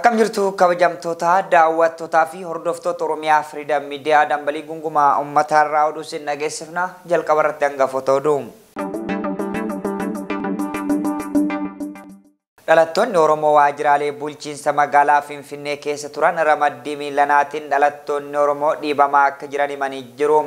Akkam jirtu kabajamtoota daawwattootaa fi hordoftoota Oromiyaa Freedom Media dambalii gungumaa uummataa irraa oduu isin dhageessifna jalqaba irratti hangafoota oduu. Dhalattoonni Oromoo waajjiraalee bulchiinsa magaalaa Finfinnee keessa turan ramaddii miilanaatiin dhalattoonni Oromoo dhiibamaa akka jiran himanii jiru.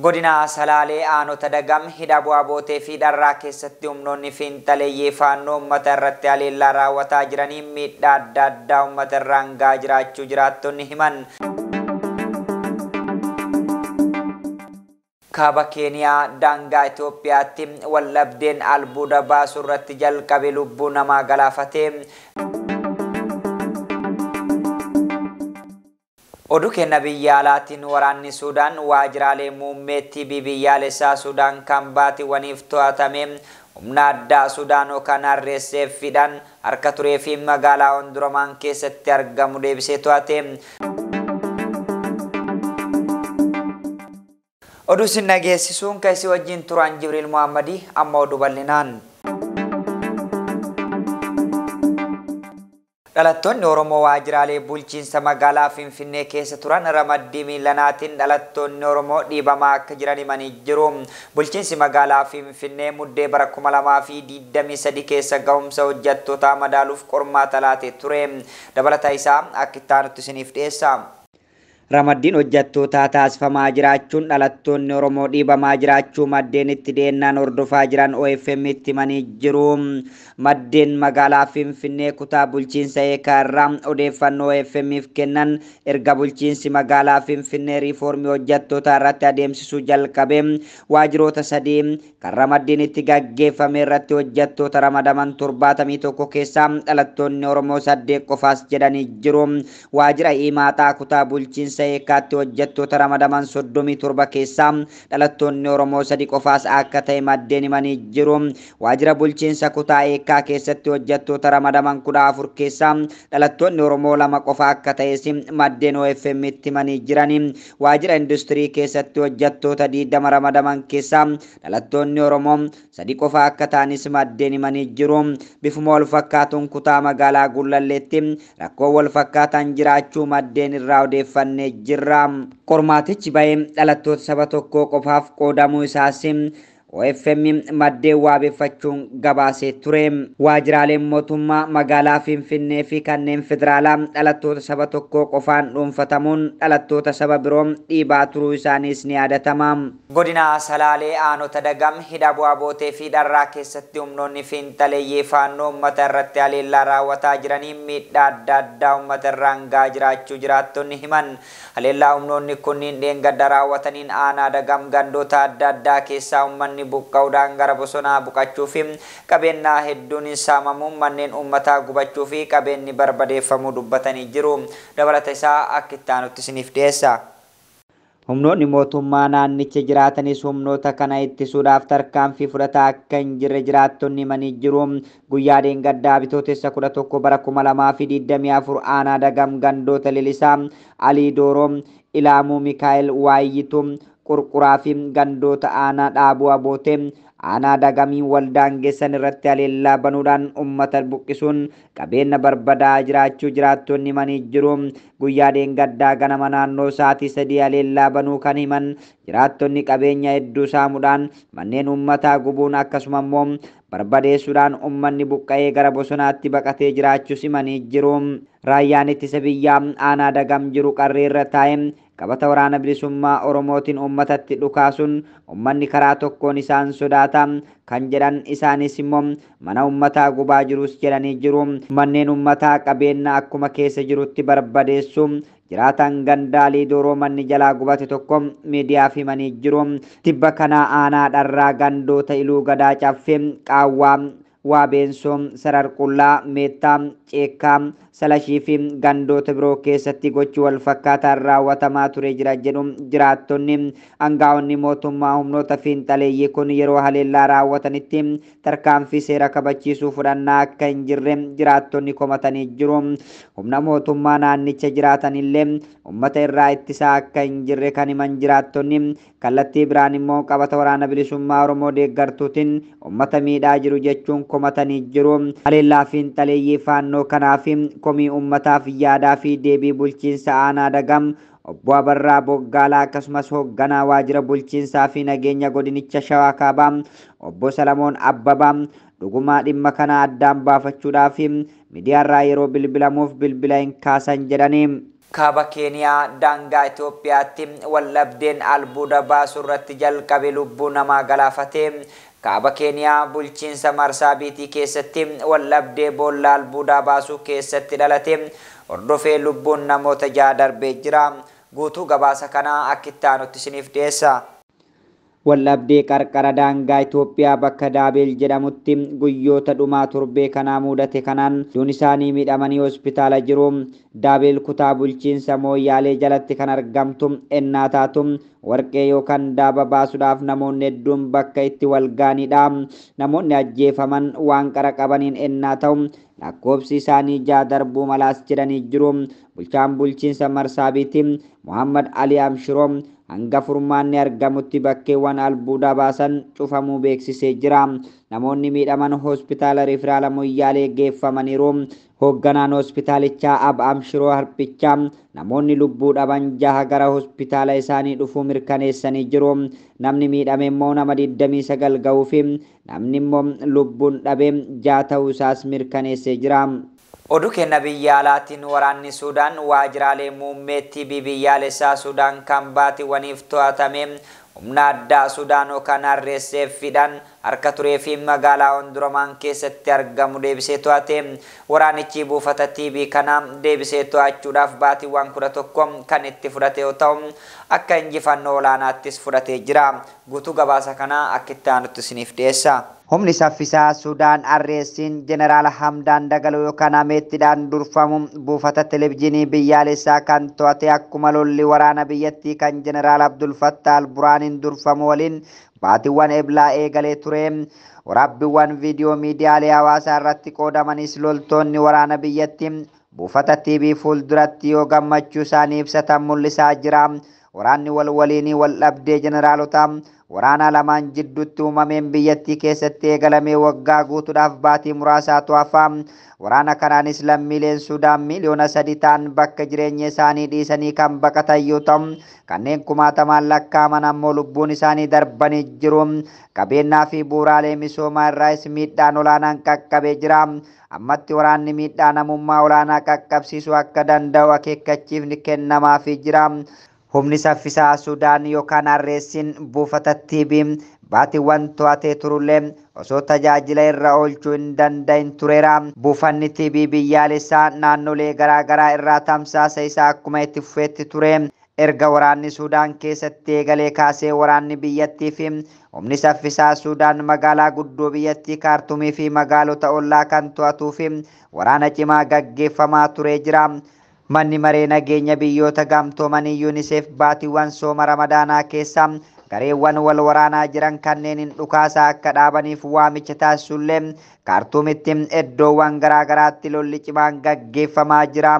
Godina Salaalee aanota Dagam hidha bu'aa bootee fi dharraa keessatti humnoonni fiinxaleeyyii faannoo uummata irratti haleellaa raawwataa jiranii miidhaa adda addaa uummata irraan gahaa jiraachuu jiraattonni himan. Kaaba Keeniyaa daangaa Itoophiyaatti waldhabdeen albuuda baasuu irratti jalqabe lubbuu namaa galaafate. Oduu kenna biyya alaatiin waraanni Suudaan waajjiraalee muummee TV biyyaalessaa Suudaan kan baatiiwwaniif to'atame humna addaa Suudaan yookaan RSF dhaan harka turee fi magaalaa Omdurman keessatti argamu deebisee to'ate. Oduu isin dhageessisuun kan isin wajjin turan Jibriil Muhammadii amma oduu bal'inaan. Dhalattoonni Oromoo waajjiraalee bulchiinsa magaalaa Finfinnee keessa turan ramaddii miilanaatiin dhalattoonni Oromoo dhiibamaa akka jiran himanii jiru. Bulchiinsi magaalaa Finfinnee muddee bara 2023 keessa gahumsa hojjettootaa madaaluuf qormaata laatee ture. Dabalata isaa akka itti aanutti isiniif dhiyeessa. Ramaddiin hojjettootaa taasifamaa jiraachuun dhalattoonni Oromoo dhiibamaa jiraachuu maddeen itti dhiyeennaan hordofaa jiran OFM itti himanii jiru. Maddeen magaalaa Finfinnee kutaa bulchiinsa Eekaa irraa odeeffannoo OFM'if kennan erga bulchiinsi magaalaa Finfinnee riifoormii hojjettootaa irratti adeemsisuu jalqabe waajjiroota sadii kan ramaddiin itti gaggeeffame irratti hojjettoota ramadaman 71 keessaa dhalattoonni Oromoo 8 qofaas jedhanii jiru. Waajjira Imaaxaa kutaa bulchiinsa Eekaatti hojjettoota ramadaman 37 keessaa dhalattoonni Oromoo 3 qofaas akka ta'e maddeen himanii jiru. Waajjira bulchiinsa kutaa Eekaa keessatti hojjettoota ramadaman 14 keessaa dhalattoonni Oromoo 2 qofa akka ta'es maddeen OFM itti himanii jiran. Waajjira industirii keessatti hojjettoota 20 ramadaman keessaa dhalattoonni Oromoo 3 qofa akka ta'anis maddeen himanii jiru. Bifuma wal fakkaatuun kutaa magaalaa Gullalleetti rakkoo wal fakkaataan jiraachuu maddeen irraa odeeffannee jirra. Qormaatichi bahee dhalattoota saba tokkoo qofaaf qoodamuu isaas OFM maddeen waabeffachuun gabaasee ture. Waajjiraaleen mootummaa magaalaa Finfinnee fi kanneen federaalaa dhalattoota saba tokkoo qofaan dhuunfatamuun dhalattoota saba biroo dhiibaa turuu isaaniis ni yaadatama. Godina Salaalee aanota Dagam hidha bu'aa bootee fi dharraa keessatti humnoonni fiinxaleeyyii faannoo uummata irratti haleellaa raawwataa jiranii miidhaa adda addaa uummata irraan gahaa jiraachuu jiraattonni himan. Haleellaa humnoonni kunniin dheengadda raawwataniin aanaa Dagam gandoota adda addaa keessaa uummanni buqqa'uudhaan gara bosonaa buqachuu fi qabeenyaa hedduun saamamuun manneen uummataa gubachuu fi qabeenyi barbadeeffamuu dubbatanii jiru. Dabalata isaa akka itti aanutti isiniif dhiyeessa. Humnoonni mootummaa naannicha jiraatanis humnoota kana ittisuudhaaf tarkaanfii fudhataa akka hin jirre jiraattonni himanii jiru. Guyyaa dheengaddaa bitootessa 11 bara 2024 aanaa Dagam gandoota Lilisaa, Alii Dooroo, Ilaamuu Mikaa'el Waayyituu, Qurquraa fi gandoota aanaa Dhaabuu Abootee aanaa Dagamii waldaan geessan irratti haleellaa banuudhaan uummata buqqisuun qabeenya barbadaa jiraachuu jiraattonni himanii jiru. Guyyaa dheengaddaa ganama naannoo sa'aatii 3 haleellaa banuu kan himan jiraattonni qabeenya hedduu saamuudhaan manneen uummataa gubuun akkasuma immoo barbadeessuudhaan uummanni buqqa'ee gara bosonaatti baqatee jiraachuus himanii jiru. Raayyaan ittisa biyyaa aanaa Dagam jiru qarreerra taa'ee qabata waraana bilisummaa Oromootiin uummatatti dhukaasuun uummanni karaa tokkoon isaan sodaata kan jedhan isaanis immoo mana uummataa gubaa jirus jedhanii jiru. Manneen uummataa qabeenya akkuma keessa jirutti barbadeessu jiraatan gandaalii dooroo manni jalaa gubate tokko miidiyaaf himanii jiru. Tibba kanaa aanaa dharraa gandoota Iluu Gadaa Caffee, Qaawwaa, Waabeensoo, Sararqullaa, Meettaa, Ceekkaa, Salashii fi gandoota biroo keessatti gochi wal fakkaataan raawwatamaa ture jira jedhu jiraattonni. Aangaa'onni mootummaa humnoota fiinxaleeyyii kun yeroo haleellaa raawwatanitti tarkaanfii seera kabachiisuu fudhannaa akka hin jirre jiraattonni komatanii jiru. Humna mootummaa naannicha jiraatanillee uummata irraa ittisaa akka hin jirre kan himan jiraattonni kallattii biraan immoo qabata waraana bilisummaa Oromoo deeggartuutiin uummata miidhaa jiru jechuun komatanii jiru. Haleellaa fiinxaleeyyii faannoo kanaaf komii uummataaf yaadaa fi deebii bulchiinsa aanaa Dagam obbo Abarraa Boggaalaa akkasumas hoogganaa waajjira bulchiinsaa fi nageenya godinicha Shawaa Kaabaa obbo Salamoon Abbabaa dhugumaa dhimma kana addaan baafachuudhaaf miidiyaarraa yeroo bilbilamuuf bilbila hin kaasan jedhanii. Kaaba Keeniyaa daangaa Itoophiyaatti waldhabdeen albuuda baasuu irratti jalqabe lubbuu namaa galaafate. Kaaba Keeniyaa bulchiinsa Marsaabiitii keessatti waldhabdee boolla albuudaa baasuu keessatti dhalate hordofee lubbuun namoota 6 darbee jira. Guutuu gabaasa kanaa akka itti aanutti isiniif dhiyeessa. Waldhabdee qarqara daangaa Itoophiyaa bakka Daabeel jedhamutti guyyoota dhumaa torbee kanaa mudate kanaan duun isaanii miidhamanii hospitaala jiru. Daabeel kutaa bulchiinsa Mooyyaalee jalatti kan argamtu ennaa taatu warqee yookaan daaba baasuudhaaf namoonni hedduun bakka itti wal gahanidha. Namoonni ajjeefaman waan qara qabaniin ennaa ta'u lakkoofsi isaanii 6 darbuu malaas jedhanii jiru. Bulchaan bulchiinsa Marsaabiitii Muhammad Ali Amshiroo hanga furmaanni argamutti bakkeewwan albuuda baasan cufamuu beeksisee jira. Namoonni miidhaman hospitaala Riferaala Moyyaalee geeffamaniiru. Hoogganaan hospitaalichaa Ab Amshiroo Harphichaa namoonni lubbuu dhaban 6 gara hospitaala isaanii dhufuu mirkaneessanii jiru. Namni miidhame immoo nama 29 ga'uu fi namni immoo lubbuun dhabe 6 ta'uu isaas mirkaneessee jira. Oduu kenna biyya alaatiin waraanni Suudaan waajjiraalee muummee TV biyyaalessaa Suudaan kan baatiiwwaniif to'atame humna addaa Suudaan yookaan RSF dhaan harka turee fi magaalaa Ondurmaan keessatti argamu deebisee to'ate. Waraanichi buufata TV kana deebisee to'achuudhaaf baatiiwwan 11 kan itti fudhate yoo ta'u akka injifannoo olaanaattis fudhatee jira. Guutuu gabaasa kanaa akka itti aanutti isiniif dhiyeessa. Humni saffisaa Sudaan RSC'n Jeneraal Hamdaan Dagaloo yookaan Ameettiidhaan durfamu buufata televezyiinii biyyaalessaa kan to'ate akkuma lolli waraana biyyattii kan Jeneraal Abdul Fattah Al-Buraaniin durfamu waliin baatiiwwan eblaa eegalee ture. Waraabbiiwwan viidiyoo miidiyaalee hawaasaa irratti qoodamanis loltoonni waraana biyyattii buufata TV fuulduratti yoo gammachuu isaanii ibsatan mul'isaa jira. Waraanni wal waliinii wal dhabdee jeneraalota waraana lamaan jidduutti uumameen biyyattii keessatti eegalamee waggaa guutuudhaaf baatii muraasaatu hafa. Waraana kanaanis lammiileen Sudaan miiliyoona 3 ta'an bakka jireenya isaanii dhiisanii kan baqatan yoo ta'u kanneen kumaatamaan lakkaa'aman ammoo lubbuun isaanii darbanii jiru. Qabeenyaa fi bu'uuraalee misoomaa irraas miidhaan olaanaan qaqqabee jira. Ammatti waraanni miidhaa namummaa olaanaa qaqqabsiisuu akka danda'u akeekkachiifni kennamaafii jira. Humni saffisaa Sudaan yookaan RSC'n buufata TV baatiiwwan to'atee turullee osoo tajaajila irra oolchuu hin danda'in tureera. Buufanni TV biyyaalessaa naannolee garaagaraa irraa tamsaasa isaa akkuma itti fufeetti ture. Erga waraanni Sudaan keessatti eegalee kaasee waraanni biyyattii fi humni saffisaa Sudaan magaalaa guddoo biyyattii Kaartumii fi magaalota ollaa kan to'atuu fi waraana cimaa gaggeeffamaa turee jira. Manni maree nageenya biyyoota gamtoomanii UNICEF baatiiwwan sooma Ramadaanaa keessa gareewwan wal waraanaa jiran kanneen hin dhukaasaa akka dhaabaniif waamicha taasisullee Kaartuumitti iddoowwan garaagaraatti lolli cimaan gaggeeffamaa jira.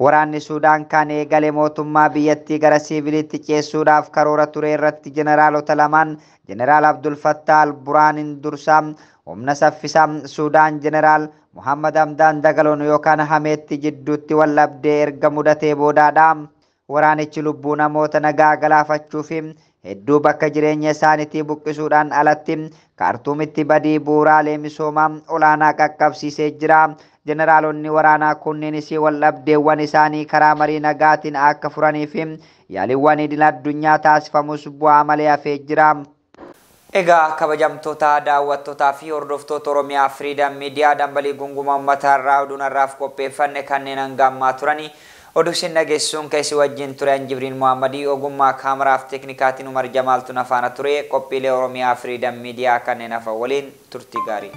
Waraanni Sudaan kan eegale mootummaa biyyattii gara siviilitti ceessuudhaaf karoora ture irratti jeneraalota lamaan Jeneraal Abdul Fattah Al-Buraaniin dursaa humna saffisaa Sudaan Jeneraal Muhammad Hamdaan Dagaloon yookaan Hameetti jidduutti wal dhabdee erga mudatee boodaadha. Waraanichi lubbuu namoota nagaa galaafachuu fi hedduu bakka jireenya isaaniitii buqqisuudhaan alatti Kaartuumitti badii bu'uuraalee misoomaa olaanaa qaqqabsiisee jira. Jeneraalonni waraanaa kunneenis wal dhabdeewwan isaanii karaa marii nagaatiin akka furanii fi yaaliiwwan idil addunyaa taasifamus bu'aa malee hafee jira. Egaa kabajamtoota daawwattootaa fi hordoftoota Oromiyaa Freedom Media dambalii gungumaa uummataa irraa oduun har'aaf qopheeffanne kanneen hanga ammaa turani. Oduu isin dhageessisuun keessi wajjin ture Jibriin Muhammadii ogummaa kaameraaf teeknikaatiin Umar Jamaaltu na faana ture. Qophiilee Oromiyaa Freedom Media kanneen hafan waliin turtii gaarii.